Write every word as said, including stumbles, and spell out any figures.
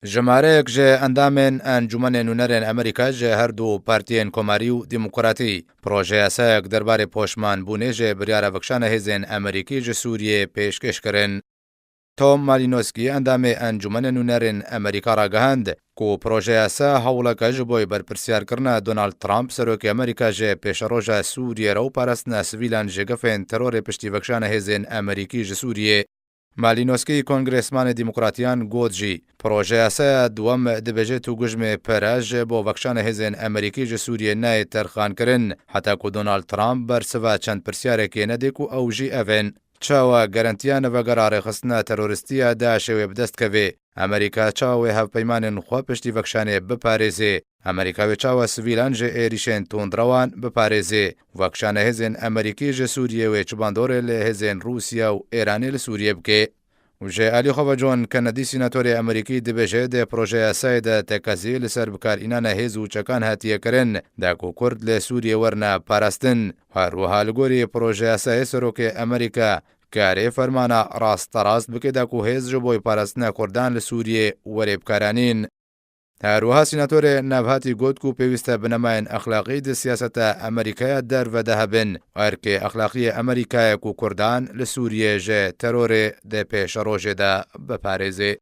Jimareyek ji endamên Encûmenê Nûnerên Amerîka ji her du partiyên Komarî û Demokratî projeyasayek derbarê poşmanbûnê ji biryara vekişana hêzên Amerîkî ji Sûriyê pêşkêş kirin. Tom Malinowski, endamê Encûmenê Nûnerên Amerîka ragihand ku projeyasa hewleke ji bo berpirsyarkirina Donald Trump, serokê Amerîka, ji pêşeroja Sûriyê re û parastina sivîlan ji gefên terorê piştî vekişana hêzên Amerîkî ji Sûriyê. Malinowski, kongresmanê demokratiyan got jî, projeyasaya duwem dibêje tûgujmê pere ji bo vekişana hêzên Amerîkî ji Sûriyê nayê terxankirin, heta ku Donald Trump bersiva çend pirsyareke nede ku ew jî ev in: Çawa garantiya nivegera rêxistina teroristî ya DAIŞê wê bi dest kevê? Amerîka çawa wê hevpeymanên xwe piştî vekişanê biparêzê? Amerîka wê çawa sivîlan ji êrîşên tundrewan biparêzê? Vekişana hêzên Amerîkî ji Sûriyê wê çi bandorê li hêzên Rûsya û Êranê li Sûriyê bike? Û ji alî xwe ve John Kennedy, sînatorê Amerîkî, dibêje, di projeyasayê de tekezî li ser bikarînana hêz û çekan hatiye kirin, da ku Kurd li Sûriyê werine parastin. Her wiha li gorî projeyasayê serokê Amerîka karê fermana rasterast bike da ku hêz ji bo parastina Kurdan li Sûriyê werê bikaranîn. Her wiha sînatorê navhatî got ku pêwîst e binemayên exlaqî di siyaseta Amerîkaya derve de hebin. Erkê exlaqî yê Amerîkayê ku Kurdan li Sûriyê ji terorê di pêşerojê de biparêzê.